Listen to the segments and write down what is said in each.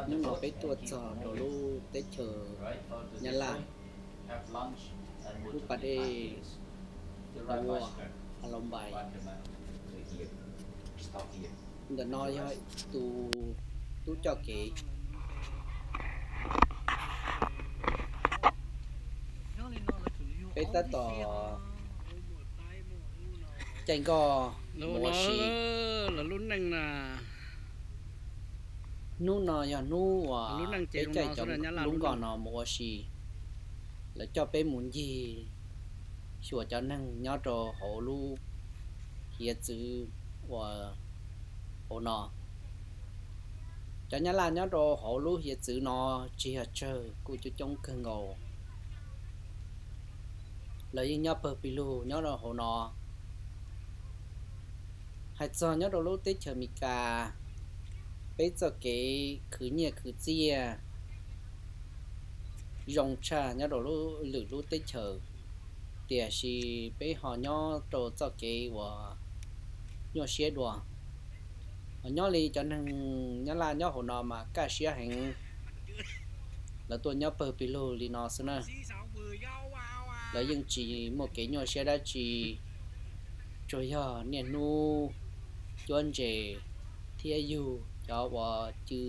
Hnub no peb tuaj txog rau lub teb chaws Nyab Laj, lub pas dej Nua Ua Hau Lau Npais. Ntawm no yog tus tub coj kev. Peb tab tom caij nkoj mus ua si. Hnub no yog hnub uas peb caij cov lub nkoj no mus ua si. Lawv coj peb mus ncig xyuas cov neeg nyob rau hauv lub hiav txwv uas hauv no. Cov Nyab Laj nyob rau hauv lub hiav txwv no tsis yog tsawg, kuj coob coob kawg nkaus. Lawv yeej nyob pawg pig lug nyob rau hauv no. Hais txog nyob rau lub teb chaws Amelikas, peb txoj kev khwv nyiaj khwv txiaj zoo tshaj nyob rau lwm lub teb chaws, tiam sis peb ho nyob rau txoj kev uas nyuaj siab dua. Ho nyob li cov neeg Nyab Laj nyob hauv no mas kaj siab heev, lawv tuaj nyob pawg pig lug li no xwb na. Lawv yeej tsis muaj kev nyuaj siab dab tsi, tsuas yog niaj hnub cuab ntses thiab yug cov uas cw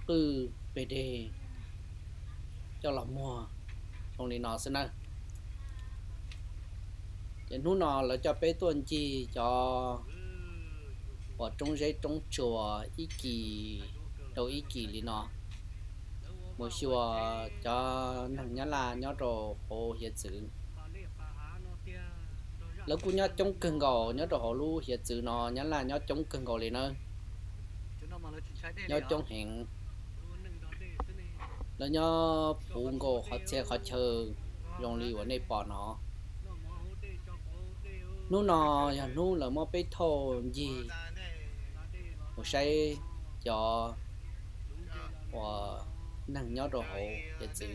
qwj peg deg coj los muag zoo li no xwb na. Ces hnub no lawv coj peb tuaj ncig cov uas roob zeb roob tsuas ib kis rau ib kis li no, mus xyuas cov neeg Nyab Laj nyob rau hauv hiav txwv. Lawv kuj nyob coob kawg nkaus nyob rau hauv lub hiav txwv no, Nyab Laj nyob coob kawg nkaus li na. Nyob coob heev. Lawv nyob puv nkaus qhov txhia qhov chaw zoo li uas nej pom no. Hnub no yog hnub lawv muab peb thauj ncig mus saib cov uas neeg nyob rau hauv hiav txwv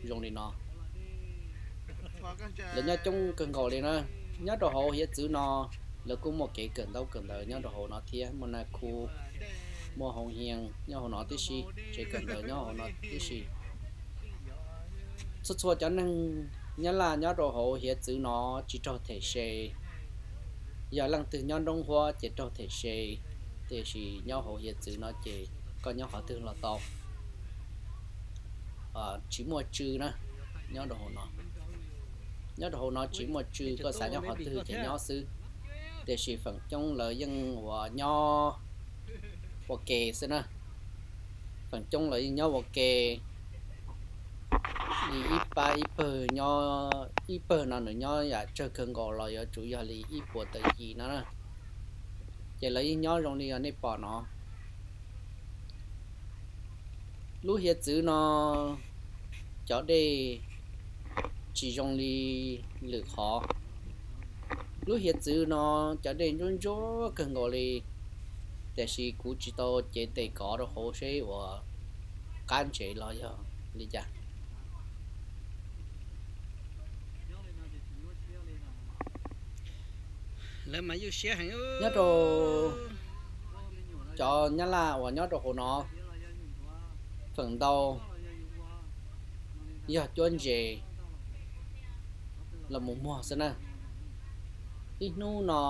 zoo li no. Lawv nyob coob kawg nkaus li na. Nyob rau hauv hiav txwv no, lawv kuj muaj kev kawm ntaub kawm ntawv nyob rau hauv no thiab, muaj naj khu, muaj hoo hias nyob hauv no tib si, tsev kawm ntawv nyob hauv no tib si. Txhua txhua cov neeg Nyab Laj nyob rau hauv hiav txwv no tsis raug them se. Yog leej twg nyob nroob huab ces raug them se, tiam sis nyob hauv hiav txwv no ces koj nyob qhov twg los tau, tsis muaj tsw na. Nyob rau hauv no, nyob rau hauv no tsis muaj tsw, koj xav nyob qhov twg ces nyob xwb. Tiam sis feem coob lawv yeej uas nyob ua ke xwb na. Feem coob lawv yeej nyob ua ke li ib pab ib pawg nyob, ib pawg no nws nyob yam tsawg kawg nkaus los yuav tsum yog li ib puas tawm yim no na. Ces lawv yeej nyob zoo li nej pom no. Lub hiav txwv no cov dej tsis zoo li lwm qhov. Lub hiav txwv no cov dej ntsuab ntsuab kawg nkaus li, tiam sis kuv tsis tau cev tes kov rau hauv seb uas qab ntsev los yog li cas. Nyob rau cov Nyab Laj uas nyob rau hauv no, feem ntau yog cuab ntses los mus muag xwb na. Ib hnub no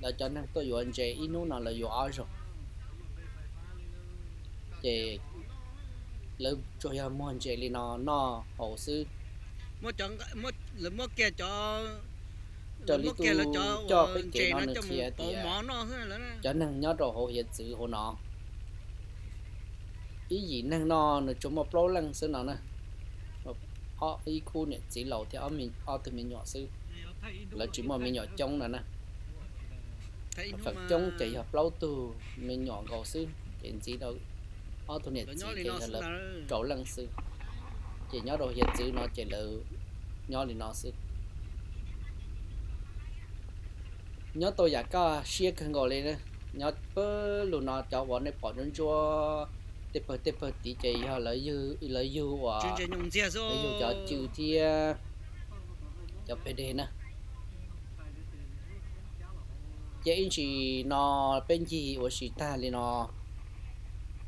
lawv cov neeg tuaj yuav ntses, ib hnub no lawv yuav ob zaug. Ces lawv tsuas yog muag ntses li no noj haus xwb. Raws li tus coj peb kev no nws qhia tias cov neeg nyob rau hauv hiav txwv hauv no, ib yim neeg no nws tsuas muaj plaub leej xwb no na. Ib khub niam txiv laus thiab ob tug me nyuam xwb. Lawv tsis muaj me nyuam coob no na. Feem coob ces yog plaub tug me nyuam nkaus xwb, ces ntxiv rau ob tug niam txiv ces yog lawv rau leej xwb. Ces nyob rau hiav txwv no ces lawv nyob li no xwb. Nyob tau yam kaj siab kawg nkaus li. Nyob pawg lug no cov uas nej pom ntsuab ntsuab tej pawg tej pawg tid ces yog lawv yug uas lawv yug cov cw thiab cov pes deg na. Ces ib ntsis no peb ncig ua si tag li no,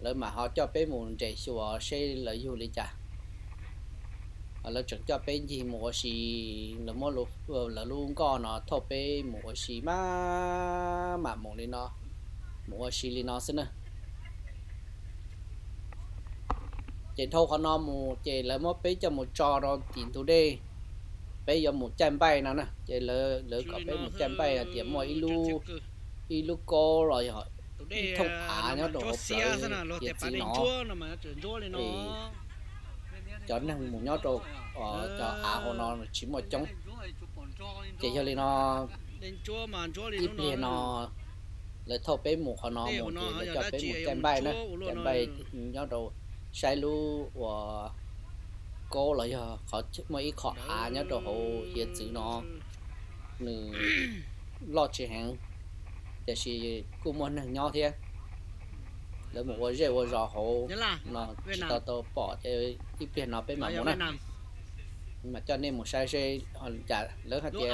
lawv mam ho coj peb mus nres xyuas seb lawv yug li cas. Lawv tseem coj peb ncig mus ua si, lawv muab lawv lub nkoj no thauj peb mus ua si mas mam mus li no, mus ua si li no xwb na. Ces dhau qhov no mus ces lawv muab peb coj mus tso rau tim ntug dej, peb yuav mus caij npaij no na. Ces lawv kom peb mus caij npaij hais tias muaj ib lub, ib lub kaub los yog ib thooj av nyob rau hauv plawv hiav txwv no, cov neeg mus nyob rau cov av hauv no tsis muaj coob. Ces yog li no ib pliag no lawv thauj peb mus qhov no mus ces lawv coj peb mus caij npaij na, caij npaij nyob rau saib lub uas kaub los yog qhov muaj ib qho av nyob rau hauv hiav txwv no, nws loj tsis heev, tiam sis kuj muaj neeg nyob thiab. Lawv mus ua zej ua zos hauv no tsis tau tau pom ces ib pliag no peb mam mus na, mam coj nej mus saib seb cas lawv hais tias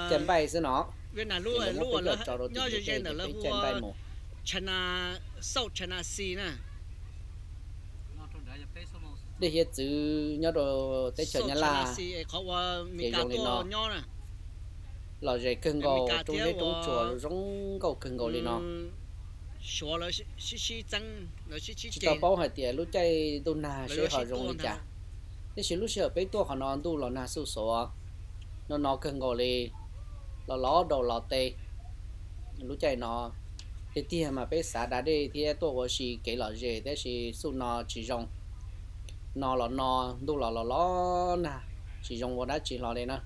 caij npaij xwb no. Ces lawv muab peb coj tso rau tim ntug dej ces peb caij npaij mus. Dej hiav txwv nyob rau teb chaws Nyab Laj ces zoo li no, lom zem kawg nkaus, roob zeb roob tsuas zoo nkauj kawg nkaus li no. Tsis tau paub hais tias lub caij ntuj nag seb ho zoo li cas, tiam sis lub sij hawm peb tuaj qhov no ntuj los nag xuj xuav no no kawg nkaus li, los los daus los tes. Lub caij no tiag tiag mas peb xav da dej thiab tuaj ua si kev lom zem, tiam sis xuj no tsis zoo, no los no, ntuj los los los nag, tsis zoo ua dab tsi hlo li na,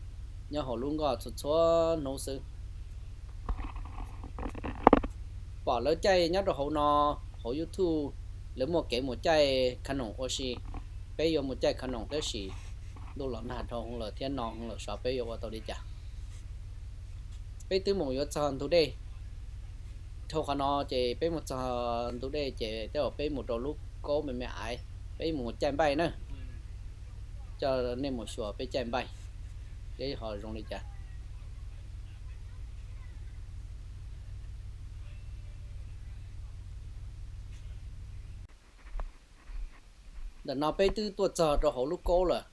nyob hauv lub nkoj txhua txhua hnub xwb. Pom lawv caij nyob rau hauv no, hauv YouTube, lawv muaj kev mus caij kha noom ua si. Peb yuav mus caij kha noom tab sis ntuj los nag dhau lawm thiab no lawm xyov peb yuav ua tau li cas. Peb twb mus yuav txog ntug dej, dhau qhov no ces peb mus txog ntug dej ces tej zaum peb mus rau lub kaub me me aiv, peb mus caij npaij na, coj nej mus xyuas peb caij npaij seb ho zoo li cas. Ntawm no peb twb tuaj txog rau hauv lub kaub lawm.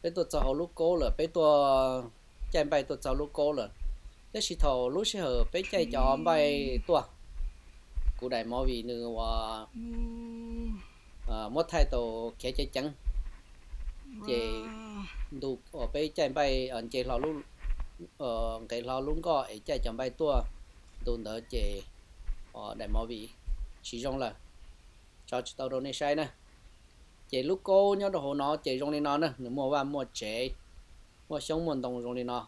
Peb tuaj txog hauv lub kaub lawm, peb tuaj caij npaij tuaj txog lub kaub lawm. Tab sis thaum lub sij hawm peb caij cov npaij tuaj, kuv daim movie nws ua muab thaij tau khiav ceev ceev, ces ntu uas peb caij npaij nce hlo, nqes hlo lub nkoj es caij cov npaij tuaj, ntu ntawd ces daim movie tsis zoo lawm, tso tsis tau rau nej saib na. Ces lub kaub nyob rau hauv no ces zoo li no na, nws muaj vaj muaj tsev, muaj xyoob muaj ntoo zoo li no.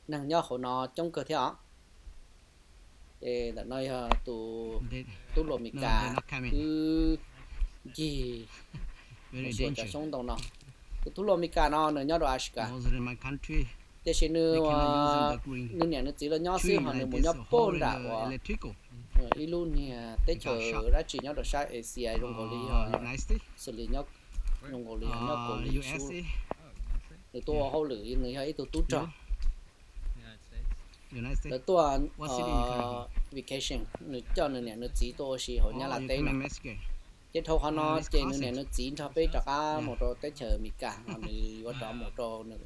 Neeg nyob hauv no coob kawg thiab os. Ces ntawm no yog tus tub hluas Mes Kas twb ncig mus xyuas cov xyoob ntoo no. Tus tub hluas Mes Kas no nws nyob rau Alaska, tiam sis nws, nws niam nws txiv los nyob xwb, ho nws mus nyob puag nram uas ib lub niag teb chaws dab tsi nyob rau sab Asia zoo nkaus li yog, xws li nyob, zoo nkaus li yog nyob Kaus Lim Sub. Nws tuaj ua hauj lwm, nws yog ib tug tub rog. Lawv tuaj vacation, nws coj nws niam nws txiv tuaj ua si hauv Nyab Laj teb no. Ces dhau qhov no ces nws niam nws txiv nrog peb rov qab mus rau teb chaws Amelikas, ho nws yuav rov mus rau nws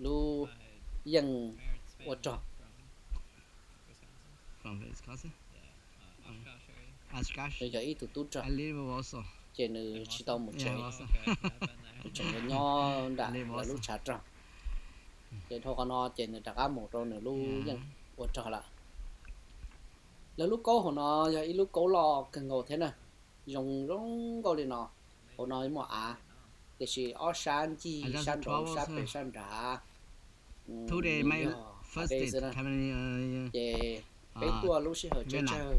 lub yeej ua rog. Nws yog ib tug tub rog, ces nws tsis tau mus tsev, nws tseem yuav nyob nram lawv lub tshav rog. Ces dhau qhov no ces nws rov qab mus rau nws lub yeej ua rog lawm. Lawv lub kaub hauv no yog ib lub kaub loj kawg nkaus thiab na, zoo zoo nkauj li no. Hauv no muaj av, tiam sis ob sab ncig, sab nraud, sab pem, sab nrad, yog av dej xwb na. Ces peb tuaj lub sij hawm tsawg tsawg,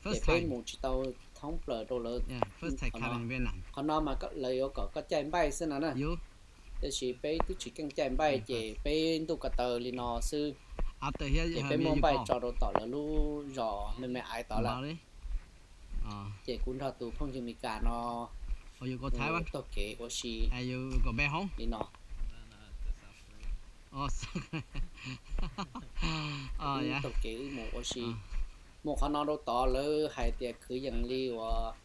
ces peb mus tsis tau thoob plaws rau lawv qhov no. Qhov no mas lawv yuav kom koj caij npaij xwb no na, tiam sis peb twb tsis keej caij npaij, ces peb ntuj ko taw li no xwb, ces peb muab npaij tso rau tom lawv lub zos me me aiv tod lawm. Ces kuv nrog tus phooj ywg Mes Kas no taug kev ua si li no. Taug kev wb mus ua si. Mus qhov no rau tod lawv hais tias khwv yees li uas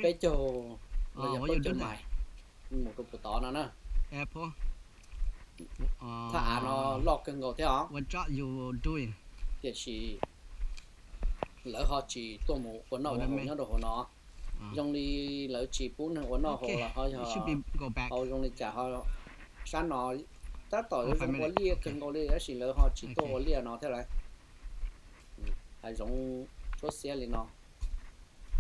peb caug, los yog plaub caug mais mus rau puag tod no na. Thaj av no loj kawg nkaus thiab os. Tiam sis lawv ho tsis tuaj mus ua noj ua haus nyob rau hauv no. Zoo li lawv tsis pub neeg ua noj haus los ho yog hauv zoo li cas ho sab no tab tom zoo ua liaj kawg nkaus li tab sis lawv ho tsis tuaj ua liaj no thiab lawm. Hav zoov tshuab xiab li no.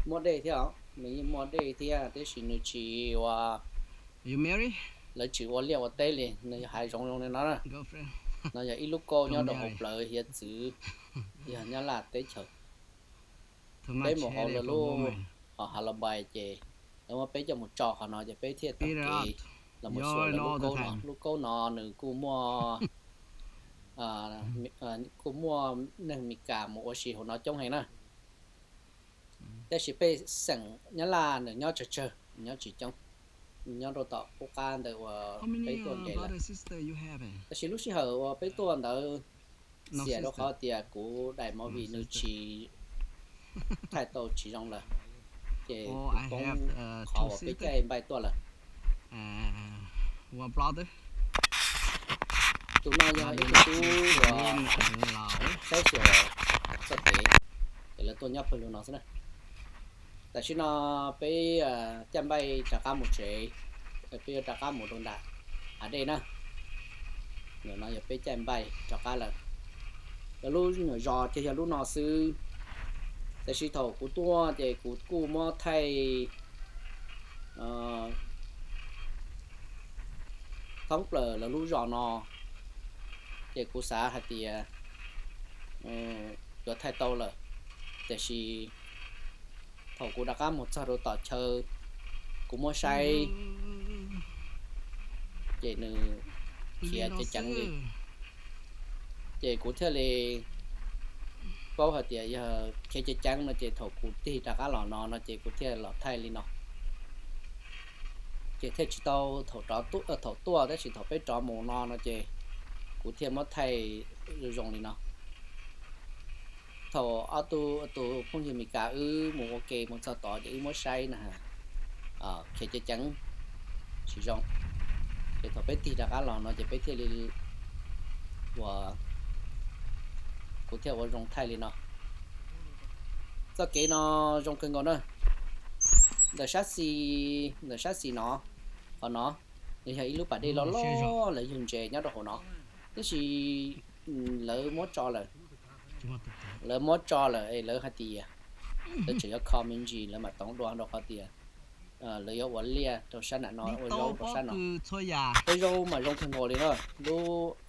Muaj dej thiab os, nws yeej muaj dej thiab tiam sis nws tsis ua, lawv tsis ua liaj ua teb li, nws yog hav zoov zoo li no na. No yog ib lub kauj nyob rau hauv plawv hiav txwv, yog Nyab Laj teb chaws. Peb mus hauv lawv lub, hauv Halabais ces lawv muab peb coj mus tso qhov no ces peb thiaj taug kev los mus xyuas lawv lub kauj no. Lub kauj no nws kuj muaj, kuj muaj neeg Meskas mus ua si hauv no coob heev na. Tab sis pej xeem Nyab Laj nws nyob tsawg tsawg, nyob tsis coob, nyob rau tom qub qab ntawd uas peb tuaj ntev lawm. Tab sis lub sij hawm uas peb tuaj ntawd xiam rau qhov tias kuv daim movie nws tsis thaij tau tsis zoo lawm, ces kuv poob qhov uas peb caij npaij tuaj lawm. Tus no yog ib tug tub uas saib xyuas txoj kev, ces lawv tuaj nyob pawg lug no xwb na. Tam sim no peb caij npaij rov qab mus tsev, peb yuav rov qab mus rau nram hav dej na. Nim no yog peb caij npaij rov qab lawm. Lawv lub nyuam zos ces yog lub no xwb. Tiam sis thaum kuv tuaj ces kuv kuj muab thaij thoob plaws lawv lub zos no, ces kuv xav hais tias yuav thaij tau lawm. Tiam sis thaum kuv rov qab mus txog rau tom chaw, kuv muab saib ces nws khiav ceev ceev li. Ces kuv thiaj li paub hais tias yog khiav ceev ceev no ces thaum kuv tig rov qab los no no ces kuv thiaj los thaij li no. Ces thiaj tsis tau thaum tuaj tab sis thaum peb rov mus no no ces kuv thiaj muab thaij zoo zoo li no. Thaum ob tug tus phooj ywg Meskas wb mus ua ke mus txog tod ces wb muab saib na, khiav ceev ceev tsis zoo. Ces thaum peb tig rov qab los no ces peb thiaj li ua, kuv thiaj ua zoo thaij li no. Txoj kev no zoo kawg nkaus na. Ntawm sab xis, ntawm sab xis no, qhov no, nws yog ib lub pas dej loj loj lawv yug ntses nyob rau hauv no, tiam sis lawv muab tso lawm. Lawv muab tso lawm es lawv hais tias lawv tseem yuav kho me ntsis lawv mam toov dua rau qhov tias lawv yuav ua liaj rau sab nram no, ua zaub rau sab no. Tej zaub mas zoo kawg nkaus li na, lub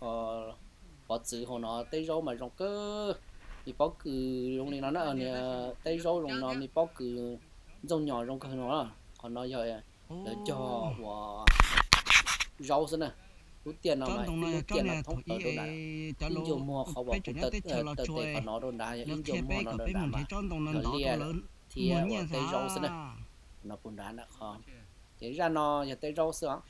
pov txwv hauv no tej zaub mas zoo kawg. Me pob kws zoo li no na, tej zaub zoo no me pob kws ntxooj nyos zoo kawg no. Qhov no yog lawv cog ua zaub xwb na. Lub tiaj no mas ib lub tiaj no thoob plaws rau nram, ib ncua muag qhov uas kuv taw tes qhov no rau nrad, ib ncua muag no rau nrad mas yog liaj thiab ua tej zaub xwb na. No puag nrad nram qhov, ces zaj no yog tej zaub xwb os.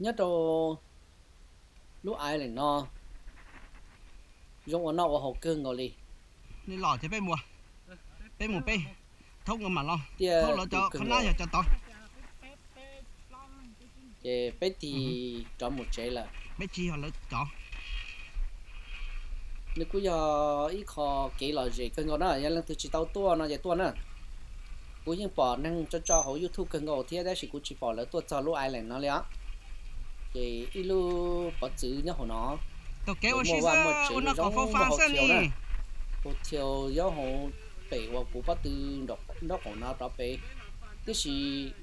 Nyob rau lub island no zoo ua noj ua haus kawg nkaus li. Tiaj tus kawg nkaus. Ces peb tig rov mus tsev lawm. Nws kuj yog ib qho kev lom zem kawg nkaus na, yog leej twg tsis tau tuaj no ces tuaj na. Kuv yeej pom neeg tso tso hauv YouTube kawg nkaus thiab tab sis kuv tsis pom lawv tuaj txog lub island no li os. Ces ib lub pov txwv nyob hauv no, muaj vaj muaj tsev zoo zoo, hotel na. Hotel nyob hauv pem uas kuv pob tw nraub qaum no rov pem. Tiam sis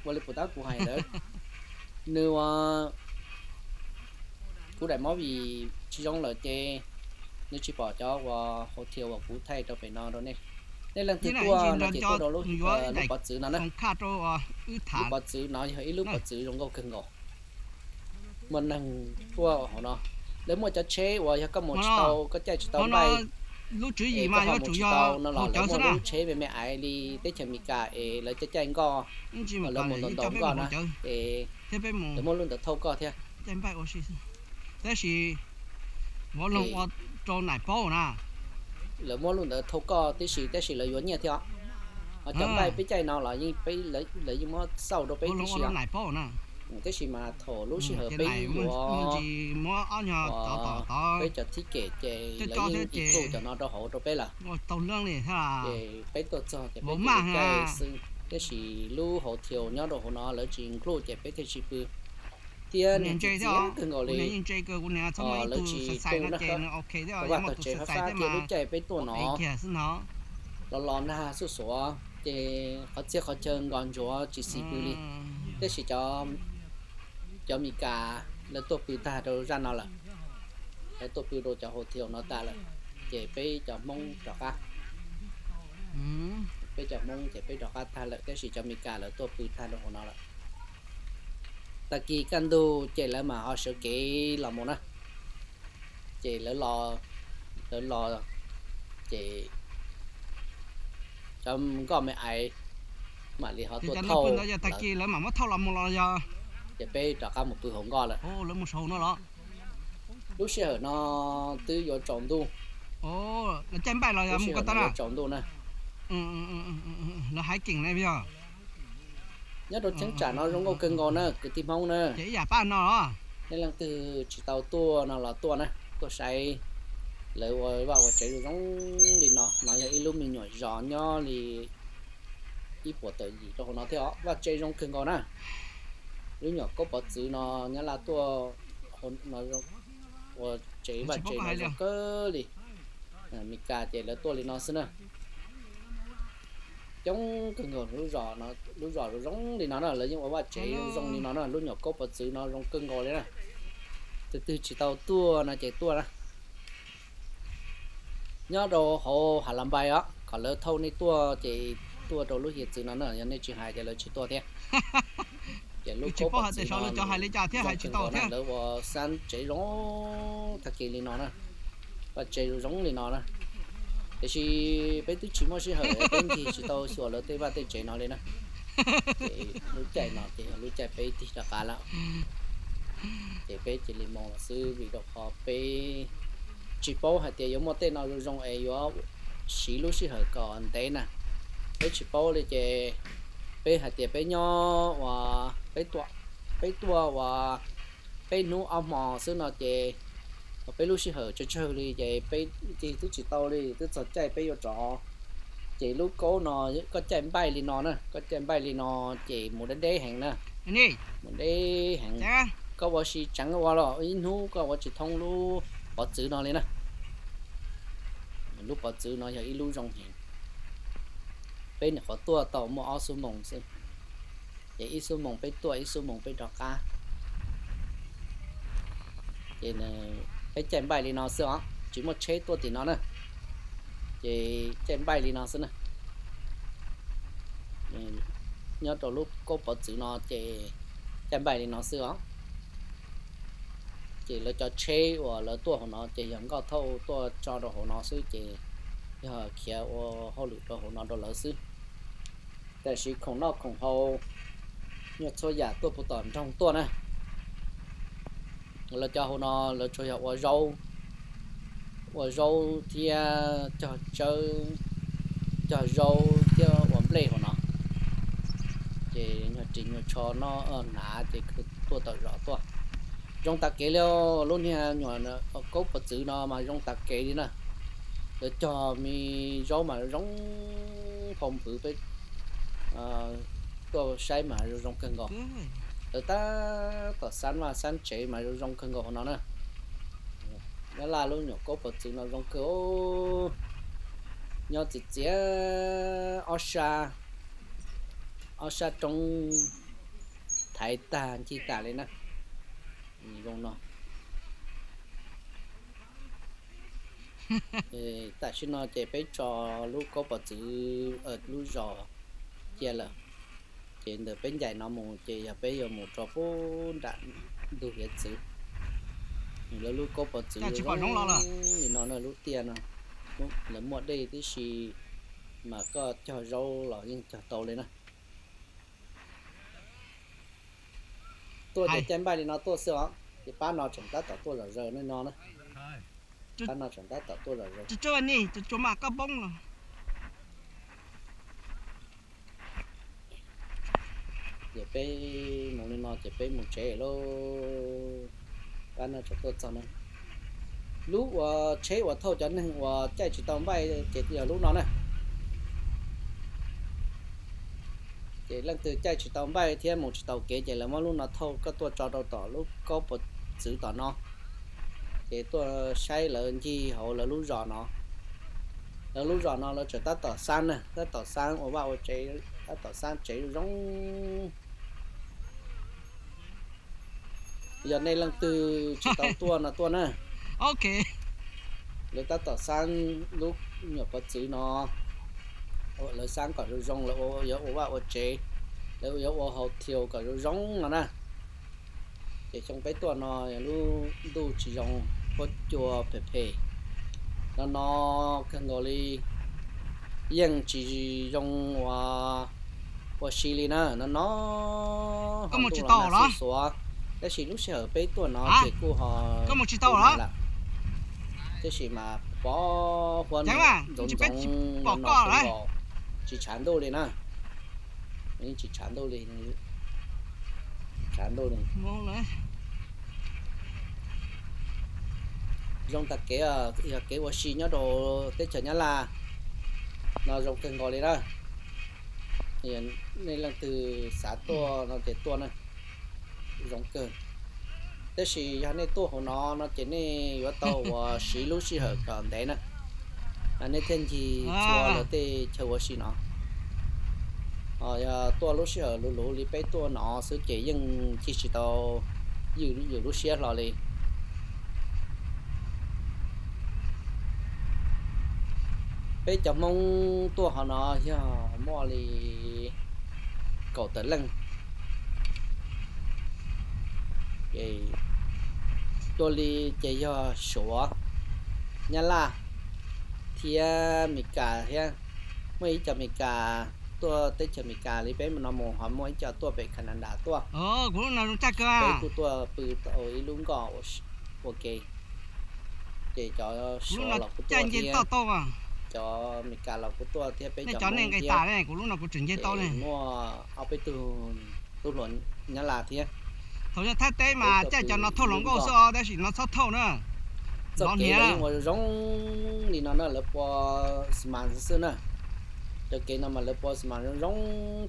ua li puas tab kuv hais ntawd, nws ua kuv daim movie tsis zoo lawm ces nws tsis pom cov uas hotel uas kuv thaij rau pem no rau nej. Nej leej twg tuaj no ces tuaj rau lub pov txwv no na. Lub pov txwv no yog ib lub pov txwv zoo nkauj kawg nkaus. Muaj neeg tuaj hauv no, lawv muaj cov tsheb uas yog koj mus tsis tau, koj caij tsis tau npaij, Lub tswv yim mas yuav tsum yog no los lawv muaj lub tsheb me me aiv li teb chaws Amelikas es lawv caij caij nkoj, lawv mus ntaus ntaus nkoj na, es lawv muaj lub ntawd thauj koj thiab. Tab sis vauv loog ua rau Nais paub na. Lawv muab lub ntawd thauj koj tib si, tab sis lawv yuav nyiaj thiab os. Ho cov nqaij peb caij no los yeej, lawv yeej muab xauj rau peb tib si os. Tab sis mas thaum lub sij hawm peb yuav, peb cov thib kem ces lawv yeej tsis txuj cov no rau hauv rau peb lawm. Ces peb tuaj txog ces peb cia li caij xwb, tab sis lub hauv thiaus nyob rau hauv no lawv tsis nkluj ces peb thiaj tsis pw. Thiab niam txiv txiav kawg nkaus li, lawv tsis tu na, vaj tog tsev fab fab thiab lub caij peb tuaj no los los nag xuj xuav ces qhov txhia qhov chaw nkos ntsuav tsis xis pw li. Tab sis cov Meskas lawv tuaj pw tag rau zaj no lawm, lawv tuaj pw rau cov hauv thiaus no tag lawm, ces peb cov Hmoob rov qab, peb cov Hmoob ces peb rov qab tag lawm, tab sis cov Meskas lawv tuaj pw tag rau hauv no lawm. Tag kis kaj ntug ces lawv mam ho sawv kev los mus na. Ces lawv los, lawv los, ces cov nkoj me aiv mam li ho tuaj thauj, ces peb rov qab mus pw hauv nkoj lawm. Lub sij hawm no twb yuav tsaus ntuj, lub sij hawm no yuav tsaus ntuj na. Nyob rau cheeb tsam no zoo nkauj kawg nkaus na kwv tij Hmoob na. Nej leej twg tsis tau tuaj no los tuaj na, tuaj saib lawv ua vaj ua tsev zoo zoo li no. No yog ib lub me nyuam zos nyob li ib puas tawm yim rau hauv no thiab os, vaj tsev zoo kawg nkaus na. Lub nyuam kaub pov txwv no Nyab Laj tuaj ua tsev, vaj tsev no zoo kawg li. Meskas ces lawv tuaj li no xwb na. Coob kawg nkaus, lub zos zoo zoo li no na, lawv yeej ua vaj tsev zoo zoo li no na, lub nyuam kaub pov txwv no zoo kawg nkaus li na. Tus twg tsis tau tuaj no ces tuaj na. Nyob rau hauv Hav Las Npais os, kom lawv thauj nej tuaj ces tuaj rau lub hiav txwv no na, yog nej tsis hais ces lawv tsis tuaj thiab. Ces lub kaub pov txwv no zoo kawg nkaus na, lawv ua xab tsev zoo tag kis li no na, vaj tsev zoo zoo li no na. Tiam sis peb twb tsis muaj sij hawm, peb ncig tsis tau xyuas lawv tej vaj tej tsev no li na. Ces lub caij no ces yog lub caij peb tig rov qab lawm. Ces peb cia li mus xwb vim rau qhov peb tsis paub hais tias yuav muaj tej no zoo zoo es yuav siv lub sij hawm kom ntev na. Peb tsis paub li ces peb hais tias peb nyob ua, peb tuaj ua peb hnub ob hmo xwb no ces peb lub sij hawm tsawg tsawg li ces peb ncig twb tsis tau li, twb txog caij peb yuav rov. Ces lub kaub no koj caij npaij li no na, koj caij npaij li no ces mus deb deb heev na, mus deb heev. Koj ua si tseev ua los ib hnub koj ua tsis thoob lub pov txwv no li na. Lub pov txwv no yog ib lub zoo heev. Peb nyuam qhuav tuaj tau muaj ob xuab moos xwb, ces ib xuab moos peb tuaj, ib xuab moos peb rov qab. Ces peb caij npaij li no xwb os, tsis muaj tsheb tuaj tim no na, ces caij npaij li no xwb na. Nyob rau lub kaub pov txwv no ces caij npaij li no xwb os. Ces lawv cov tsheb uas lawv tuaj hauv no ces yog nkoj thauj tuaj tso rau hauv no xwb, ces yog khiav ua hauj lwm rau hauv no rau lawv xwb. Tam sim khoom noj khoom haus, nyuag txhua yam tuaj puag tom nroog tuaj na. Lawv cov hauv no lawv tsuas yog ua zaub, ua zaub thiab cog tsawb, cog zaub thiab ua nplej hauv no. Ces nyuag ris nyuag tsho noj hnav ces tuaj tom zos tuaj. Zoo tas kev li, lub niag nyuam kaub pov txwv no mas zoo tas kev li na. Lawv cog me zaub mas zoo, phau nphwv peb tuaj saib mas zoo zoo kawg nkaus. Lawv tab tom xab vaj xab tsev mas zoo zoo kawg nkaus hauv no na. Nyab Laj lub nyuam kaub pov txwv no zoo kawg. Nyob txiv txiav ob sab, ob sab roob thaiv tag ncig tas li na. Zoo no. Tam sim no ces peb tso lub kaub pov txwv, lub zos cia lawm. Ces ntawm peb ncaim no mus ces yog peb yuav mus rau pub nram ntug hiav txwv. Lawv lub kaub pov txwv zoo li no na, lub tiaj no. Lawv muaj dej tib si mas koj cog zaub los yeej cog tau li na. Tuaj ces caij npaij li no tuaj xwb os, ces pab no tseem tab tom tuaj zom zaws no na. Pab no tseem tab tom tuaj zom zaws. Ces peb mus li no ces peb mus tsev lauj. Pab no tseem tuaj txog no. Lub uas tsheb uas thauj cov neeg uas caij tsis tau npaij ces yog lub no na. Ces leej twg caij tsis tau npaij thiab mus tsis tau kev ces lawv muab lub no thauj koj tuaj tso rau tom lub kaub puas txwv tom no. Ces tuaj saib lawv ncig hauv lawv lub zos no. Lawv lub zos no lawv tseem tab tom xab na, tab tom xab ua vaj ua tsev, tab tom xab tsev zoo. Yog nej leej twg tsis tau tuaj no tuaj na. Lawv tab tom xab lub nyuam puas txwv no, lawv xab kom zoo zoo, lawv yuav ua vaj ua tsev, lawv yuav ua hau thiau kom zoo zoo no na. Ces xyoo peb tuaj no yog lub ntuj tsis zoo, huab cua phem phem no no kawg nkaus li, yeej tsis zoo ua, ua si li na no no. Ho ntuj los nag xuav xuav, tab sis lub sij hawm peb tuaj no ces kuj ho tsis tau lawm, tab sis mas pov huab ntxoov ntxoov no kawg nkaus, tsis tshav ntuj li na. Yeej tsis tshav ntuj li, tshav ntuj li. Zoo tag kev, yog kev ua si nyob rau teb chaws Nyab Laj no zoo kawg nkaus li na. Nej leej twg xav tuaj no ces tuaj na, zoo kawg. Tab sis yog nej tuaj hauv no no ces nej yuav tau uas siv lub sij hawm kom ntev na, nej thiaj ncig txhua lawv tej chaw ua si no. Ho yog tuaj lub sij hawm luv luv li peb tuaj no xwb ces yeej ncig tsis tau yus lub siab hlo li. Peb cov Hmoob tuaj hauv no yog muaj li kaum tawm leej. Dua li ces yog Suav, Nyab Laj thiab Mes Kas thiab. Muaj ib co Mes Kas tuaj teb chaws Mes Kas li peb no mus, ho muaj ib co tuaj pem Canada tuaj. Peb kuj tuaj pw tau ib lub nkoj ua ke. Ces cov Suav los kuj tuaj thiab, cov Mes Kas los kuj tuaj thiab, peb cov Hmoob thiab. Muaj ob peb tug tub hluas Nyab Laj thiab. Thaum yog Thaib teb mas caij cov no thauj hluas nkauj xwb os, tab sis no txhob thauj na. Txoj kev no yeej ua zoo zoo li no na, lawv pua xi mas xwb na. Cov kev no mas lawv pua xi mas zoo zoo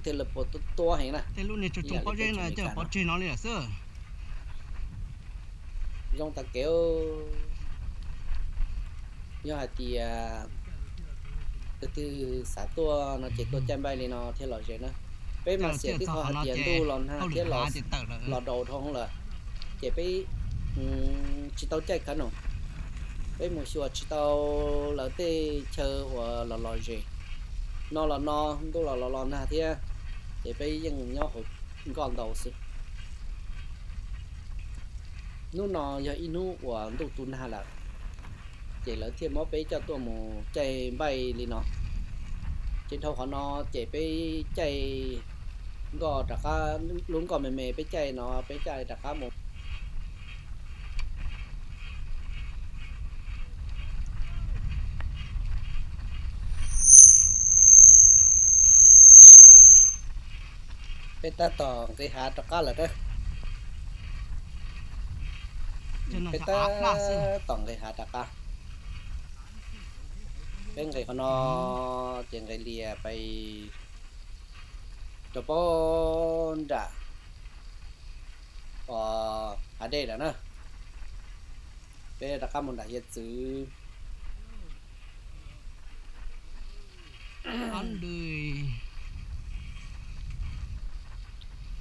thiab lawv pua tuab tuab heev na. Tej lub niag tsoos pob zeb no coj pov tseg no li lawm xwb. Zoo tag kev. Yog hais tias tus twg xav tuaj no ces tuaj caij npaij li no thiaj lom zem na. Peb mas xiam twb qhov hais tias ntuj los nag thiab los daus dhau lawm, ces peb tsis tau caij kav no. Peb mus xyuas tsis tau lawv tej chaw uas los lom zem. No los no, ntuj los los los nag thiab, ces peb yeej nyob hauv nkoj ntau xwb. Hnub no yog ib hnub uas ntuj tu nag lawm, ces lawv thiaj muab peb coj tuaj mus caij npaij li no. Ces dhau qhov no ces peb caij nkoj rov qab, lub nkoj me me peb caij no peb caij rov qab mus. Peb tab tom nqis hav rov qab lawm na. Peb tab tom nqis hav rov qab. Peb nqis qhov no ces nqis lias pais rau pem nram hav dej lawm na. Peb rov qab mus nram hiav txwv.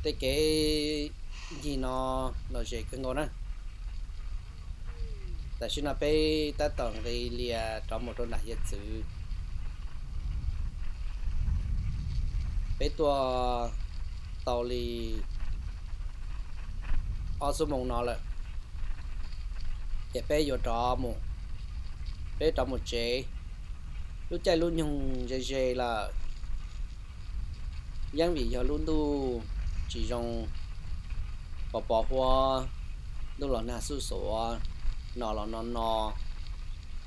Tej kev ncig no lom zem kawg nkaus na. Tam sim no peb tab tom nqis lias rov mus rau nram hiav txwv. Peb tuaj tau li ob xuab moos no lawm, ces peb yuav rov mus, peb rov mus tsev. Lub caij lub nyoog ze ze lawm, yeej vim yog lub ntuj tsis zoo, pos pos huab, ntuj los nag xuj xuav, no los no no,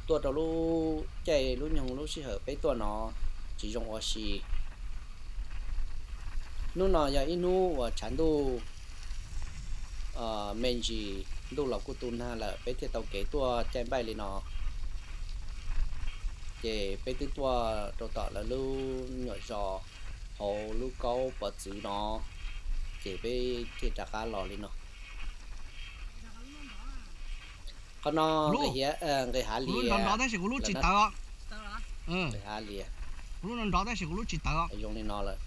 tuaj rau lub caij lub nyoog lub sij hawm peb tuaj no tsis zoo ua si. Hnub no yog ib hnub uas tshav ntuj me ntsis, ntuj los kuj tu nag lawm, peb thiaj tau kev tuaj caij npaij li no. Ces peb twb tuaj rau tom lawv lub nyuam zos hauv lub kaub pov txwv no, ces peb thiaj rov qab los li no. Qhov no nqis hav lias, nqis hav lias, kuv lub no nrov tab sis kuv lub tsis tawv. Kuv lub no nrov tab sis kuv lub tsis tawv. Zoo li no lawm.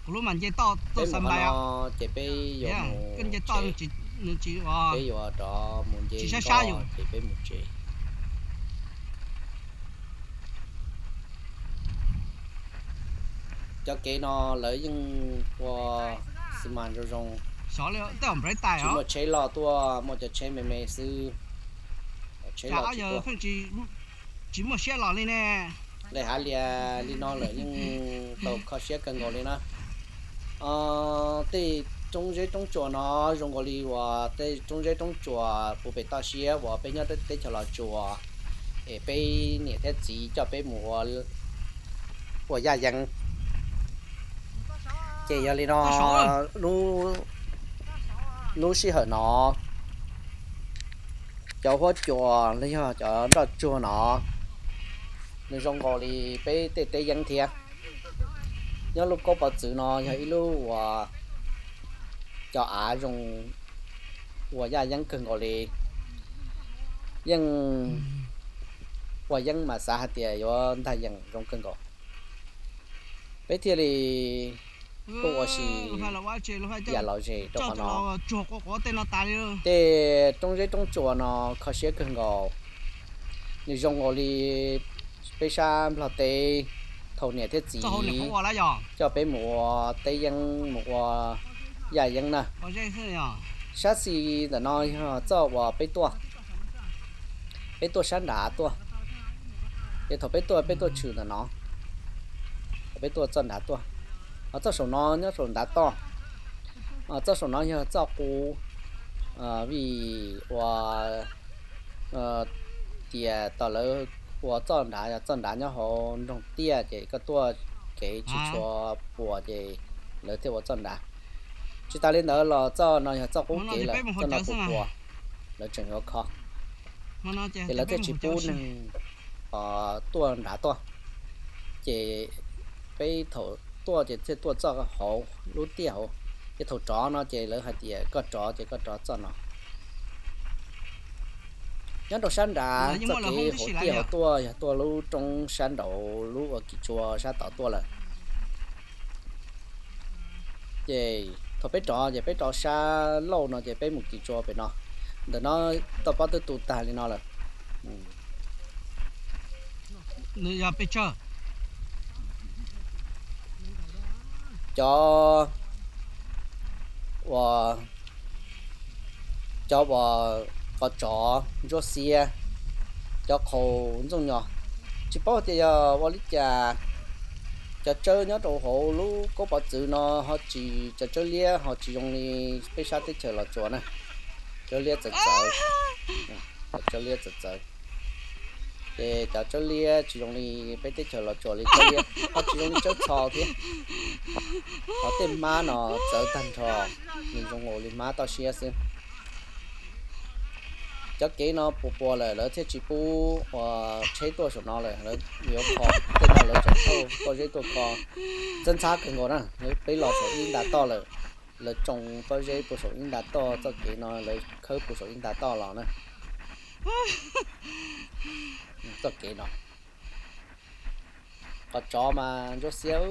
Kuv lub mas nce toj tuaj xa npai. Ces peb yuav mus, nws tsis, peb yuav rov mus nce toj ces peb mus tsev. Cov kev no lawv yeej ua xi mas zoo zoo, tsis muaj tsheb loj tuaj, muaj cov tsheb me me xwb. Tsheb loj tsis tuaj. Tsis muaj siab los li ne. Nqis hav lias li no lawm yeej tau kho siab kawg nkaus li na. Tej roob zeb roob tsuas no zoo nkaus li uas tej roob zeb roob tsuas puag pem toj siab uas peb nyob teb chaws Los Tsuas, es peb niam thiab txiv coj peb mus ua yaj yeeb. Ces yog li no, lub sij hawm no cov huab cua los yog cov nroj tsuag no nws zoo nkaus li peb tej teb yeeb thiab. Nyob lub kaub pov txwv no yog ib lub uas cov av zoo ua yaj yeeb kawg nkaus li. Yeej ua yeeb mas xav hais tias yuav ntag yeem zoo kawg nkaus. Peb thiaj li tuaj ua si yam lom zem rau qhov no. Tej roob zeb roob tsuas no kho siab kawg nkaus. Nws zoo nkaus li peb sab Nplog teb thaum niam thiab txiv coj peb mus ua teb yeeb mus ua yaj yeeb na. Sab xis ntawm no yog txoj uas peb tuaj, peb tuaj sab nrad tuaj. Ces thaum peb tuaj, peb tuaj tshwm ntawm no, thaum peb tuaj txoj nrad tuaj. Ho txoj saum no nyob saum nrad toj. Txoj saum no yog txoj qub, vim ua tias tom lawv ua txoj nrad, txoj nrad nyob hauv nroog tiaj ces koj tuaj kev tsis tshua puas ces lawv thiaj ua txoj nrad. Tsis tas li ntawd los txoj no yog txoj qub kev lawm, txoj no puas puas, lawv tseem yuav kho. Ces lawv thiaj tsis pub neeg tuaj nrad tuaj. Ces peb thaum tuaj ces thiaj tuaj txoj hauv lub tiaj hauv. Ces thaum rov no ces lawv hais tias koj rov ces koj rov txoj no. Nyob rau sab nrad txoj kev hauv tiaj hauv tuaj yog tuaj lub roob sab nraud lub ua kis tsua sab tod tuaj lawm. Ces thaum peb rov ces peb rov sab laug no ces peb mus kis tsua pem no. Ntawm no toj pob twb tu tag li no lawm. Cov uas, cov uas qos tsov ntsuab xiab, cov qhaus ntxooj nyos, tsis paub tias yog ua li cas cov tsawb nyob rau hauv lub kaub pov txwv no ho tsis, cov tsawb liab ho tsis zoo li peb sab teb chaws Los Tsuas na. Tsawb liab txawv txawv, cov tsawb liab txawv txawv. Ces cov tsawb liab tsis zoo li peb teb chaws Los Tsuas li tsawb liab, ho tsis zoo li tsawb txho thiab. Ho tej hmab no txawv tag nrho, nws zoo nkaus li hmab toj siab xwb. Cov kev no puas puas lawm lawv thiaj tsis pub ua tsheb tuaj saum no lawm, lawv yuav kho, tej no lawv tseem thauj pob zeb tuaj kho. Ntxhab ntxhab kawg nkaus na, peb los saum ib nta toj lawm, lawv tsoo pob zeb puag saum ib nta toj, txoj kev no lawv khawb puag saum ib nta toj los na. Txoj kev no qos tsov mas ntsuab xiab,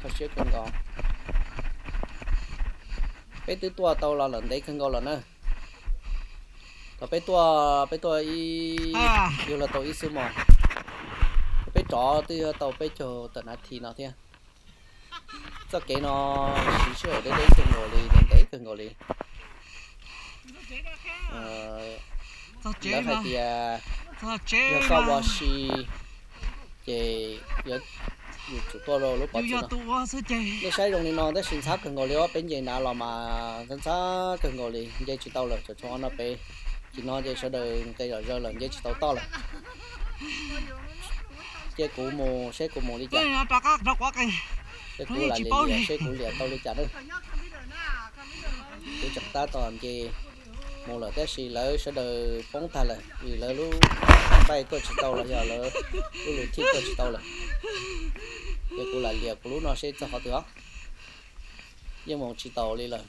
kho siab kawg nkaus. Peb twb tuaj tau los lawm ntev kawg nkaus lawm na. Thaum peb tuaj, peb tuaj ib, yug los tau ib xuab moos, peb rov twb yuav tau peb caug tawm nas this no thiab. Txoj kev no siv sij hawm deb deb kawg nkaus li, ntev kawg nkaus li. Lawv hais tias yog koj ua si, Ces yuav, yus tsum tuaj rau lub pov txwv no. Nej saib zoo li no tab sis ntxhab kawg nkaus li os, peb nce nrad los mas ntxhab kawg nkaus li, nce tsis tau lawm, tsam tshuav no pem. Ces no ces sawv daws nqis zom zaws lawm, nce tsis tau toj lawm. Ces kuv mus seb kuv mus li cas, seb kuv lam liam, seb kuv liam tau li cas na. Kuv tseem tab tom nce mus lawm tab sis lawv sawv daws poob tag lawm vim lawv lub npaij tuaj tsis tau los yog lawv lub lus thij tuaj tsis tau lawm. Ces kuv lam liam kuv lub no seb txog qhov twg os. Yeej mus tsis taus li lawm.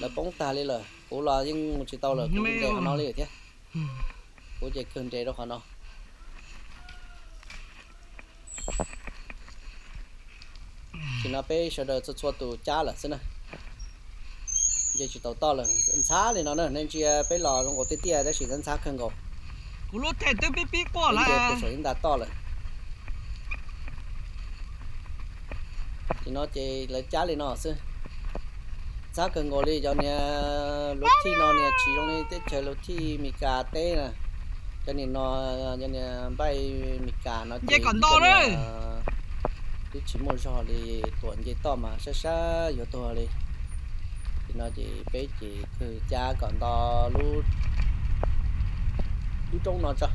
Lawv poob tag li lawm, kuv los yeej mus tsis tau lawm, kuv nres qhov no li thiab. Kuv ces kawg nres rau qhov no. Ces no peb sawv daws txhua txhua tus cab lawm xwb na. Nce tsis tau toj lawm, ntxhab li no na, nej ntsia peb los zoo nkaus tiaj tiaj tab sis ntxhab kawg nkaus. Kuv lub thej twb pib pib quaj lawm, tus saum ib nta toj lawm. Ces no ces lawv cab li no xwb. Ntxhab kawg nkaus li, cov niag lus thij no niag tsis zoo li teb chaws lus thij Mes Kas teb na. Cov niag no, cov niag npaij Mes Kas no ces twb tsis muaj zog li, tuam nce toj mas sab sab yuav tuag li. Ces no ces peb ces kawg cab kom nto lub, lub roob no tso.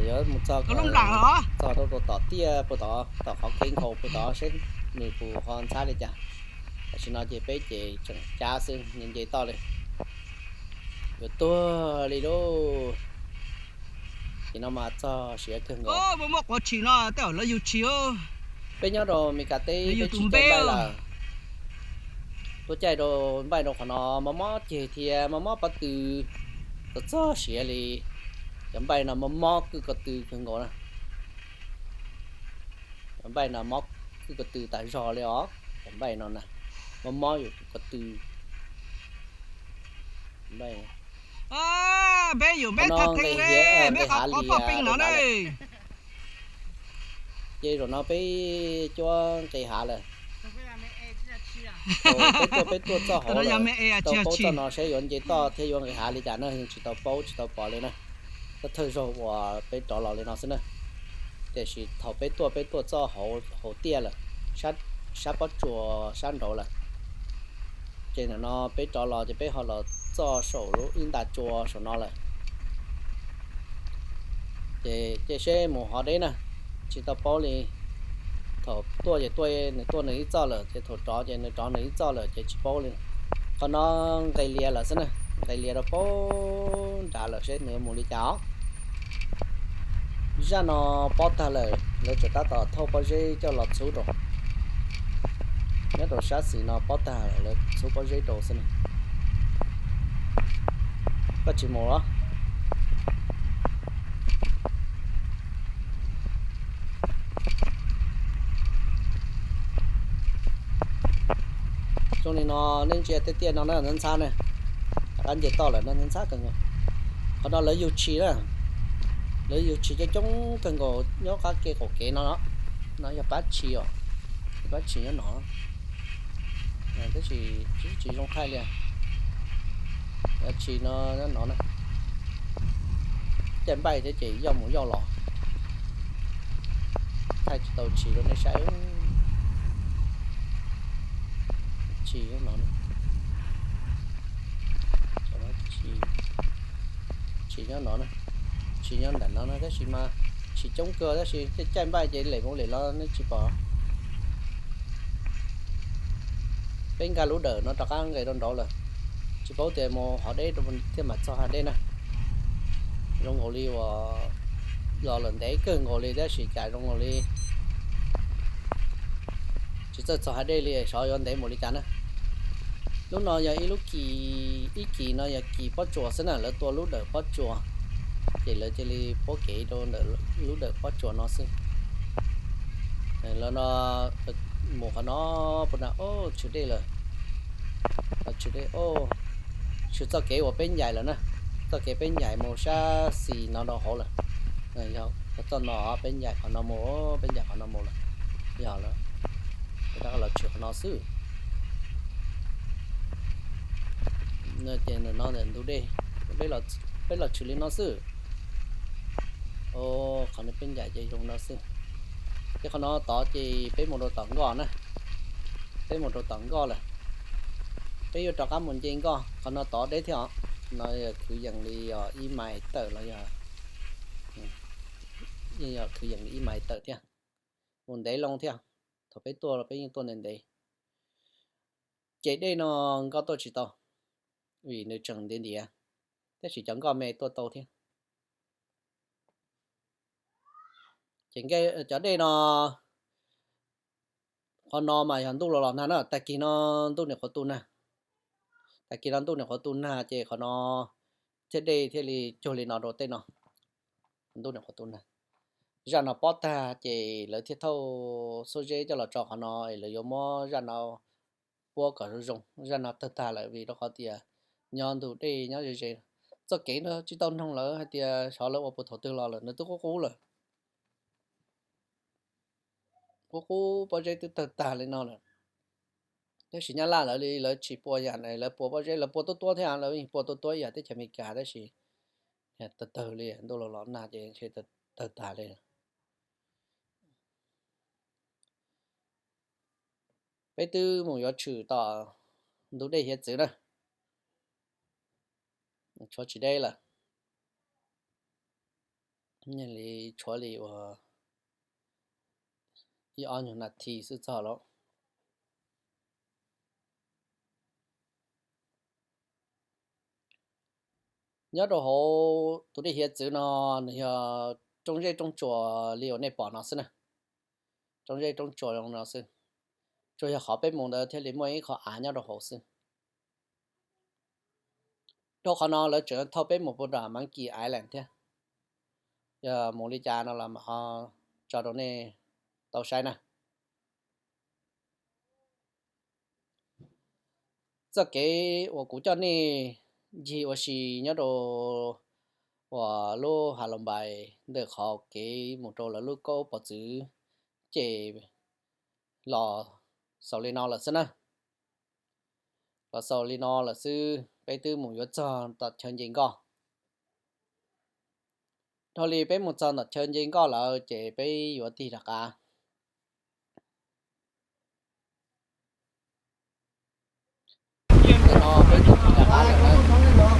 Yuav mus txog, txog rau tom tiaj puag tod, tom qhov kev nkhaus puag tod seb nws puas ho ntxhab li cas. Tam sim no ces peb ces tseem cab xwb, nce nce toj li. Yuav tuag li lauj. Ces no mas txog siav kawg nkaus. Muaj quav tshis no tej zaum lawv yug tshis. Peb nyob rau Mes Kas teb peb tsis caij npaij lawm. Tuaj caij rau npaij rau qhov no mob mob ceg thiab mob mob pob tw, txog txog siav li. Cov npaij no mob mob kwj ko tw kawg nkaus na. Cov npaij no mob kwj ko tw tas zog li os. Cov npaij no na, mob mob yus ko tw. Peb yus peb thaj theeb ne, peb qhov poj pej no ne. Ces zaum no peb cuab nqis hav lawm. Peb tuaj, peb tuaj txoj hauv lawm, tau paub txoj no seb yuav nce toj thiab yuav nqis hav li cas na, yeej tsis tau paub tsis tau pom li na. Thawj thawj zaug uas peb rov los li no xwb na. Tiam sis thaum peb tuaj, peb tuaj txoj hauv, hauv tiaj lawm, sab pob tsuas sab nraud lawm. Ces nim no peb rov los ces peb ho los txoj saum lub ib nta tsua saum no lawm. Ces cia seb mus hov deb na, tsis tau paub li. Thaum tuaj ces tuaj, nws tuaj nws ib txoj lawm, ces thaum rov ces nws rov nws ib txoj lawm ces tsis paub li. Qhov no nqis lias lawm xwb na, nqis lias rau pem nrad lawm seb nws mus li cas os. Zaj no pob tag lawm, lawv tseem tab tom thauj pob zeb coj los txhub rau. Nyob rau sab xis no pob tag lawm, lawv txhub pob zeb rau xwb na. Koj tsis mus los? Zoo li no nej ntsia tej tiaj no na, ntxhab ntxhab na, rov qab nce toj lawm na, ntxhab ntxhab kawg nkaus. Qhov no lawv yug tshis na, lawv yug tshis coob coob kawg nkaus nyob qab ke qaum kev no. No yog pab tshis os, pab tshis nyob no. Tab sis tsis zoo thaij li. Tshis no nyob no na, caij npaij thiab ces yoj mus yoj los, thaij tsis tau tshis rau nej saib. Tshis nyob no, tshis nyob no na, tshis nyob ntawm no na, tab sis mas tshis coob kawg tab sis caij npaij ces lem mus lem los nej tsis pom. Peb nkag lub dawm no rov qab nqes rau nraud lawm, tsis paub tias mus hov deb thiaj mam txog hav dej na. Zoo nkaus li uas los lawm ntev kawg nkaus li tab sis cas zoo nkaus li tsis txawj txog hav dej li, xyov yuav ntev npaum li cas na. Lub no yog ib lub kis, ib kis no yog kis pob tsuas xwb na, lawv tua lub dawm pob tsuas, ces lawv cia li puab kev rau ntawm lub dawm pob tsuas no xwb. Lawv no mus qhov no puag nram, o, tshwm dej lawm. Tshwm dej, o, tshwm txoj kev uas peb ncaim lawm na, txoj kev peb ncaim mus sab xis no rau hauv lawm. Yog txoj no peb ncaim qhov no mus, peb ncaim qhov no mus lawm. Yog lawm, rov qab los tshwm qhov no xwb. Ces no ntawm ntug dej, peb los tshwm li no xwb. Qhov no peb ncaim ces zoo no xwb. Ces qhov no tod ces peb mus rau tom nkoj na. Peb mus rau tom nkoj lawm, peb yuav rov qab mus nce nkoj. Qhov no tod deb thiab os. No yog kwv yees li ib mais tawm los yog, yog kwv yees li ib mais tawm thiab. Mus ntev loo thiab. Thaum peb tuaj los peb yeej tuaj ntev ntev. Ces dej no nkoj tuaj tsis tau, vim nws tseem ntiav ntiav, tab sis cov nkoj me tuaj tau thiab. Ces cov dej no, qhov no mas yog ntuj los los nag na, tag kis no ntuj nim qhuav tu nag. Tag kis no ntuj nim qhuav tu nag ces qhov no thiaj dej thiaj li cuag li no rau tej no. Ntuj nim qhuav tu nag, zaj no pob tag ces lawv thiaj thauj xuab zeb coj los tso qhov no es lawv yuav muab zaj no puab kom zoo zoo. Zaj no tawg tag lawm vim rau qhov tias nyob ntug dej nyob ze ze. Txoj kev no tsis tau noog lawv hais tias xyov lawv ua puas thaum twg los lawm, nws twb qub qub lawm. Qub qub pob zeb twb tawg tag li no lawm. Tab sis nyab laj lawv li lawv tsis pua yam, lawv pua pob zeb, lawv pua tuab tuab thiab, lawv pua tuab tuab yam teb chaws Amelikas tab sis tawg tawg li, ntuj los los nag ces tawg tag li. Peb twb mus yuav tshwm tom ntug dej hiav txwv na. Tshuav tsis deb lawm, li tshuav li uas ib ob nyuag nas this xwb txog lawm. Nyob rau hauv tus dej hiav txwv no, nws yog roob zeb roob tsuas li uas nej pom no xwb na. Roob zeb roob tsuas no xwb, tsuas yog qhov peb mus ntawd thiaj li muaj ib qho av nyob rau hauv xwb. Rau qhov no lawv tseem thauj peb mus puag nram Monkey Island thiab. Yog mus li cas no los mam tso rau nej tau saib na. Txoj kev uas kuv coj nej ncig ua si nyob rau uas lub Halong Bay ntawm qhov kev mus rau lawv lub kaub pov txwv ces los xaus li no lawm xwb na. Los xaus li no lawm xwb, peb twb mus yuav txog tom chaw nce nkoj. Dhau li peb mus txog tom chaw nce nkoj lawm ces peb yuav tig rov qab. No peb tig rov qab lawm.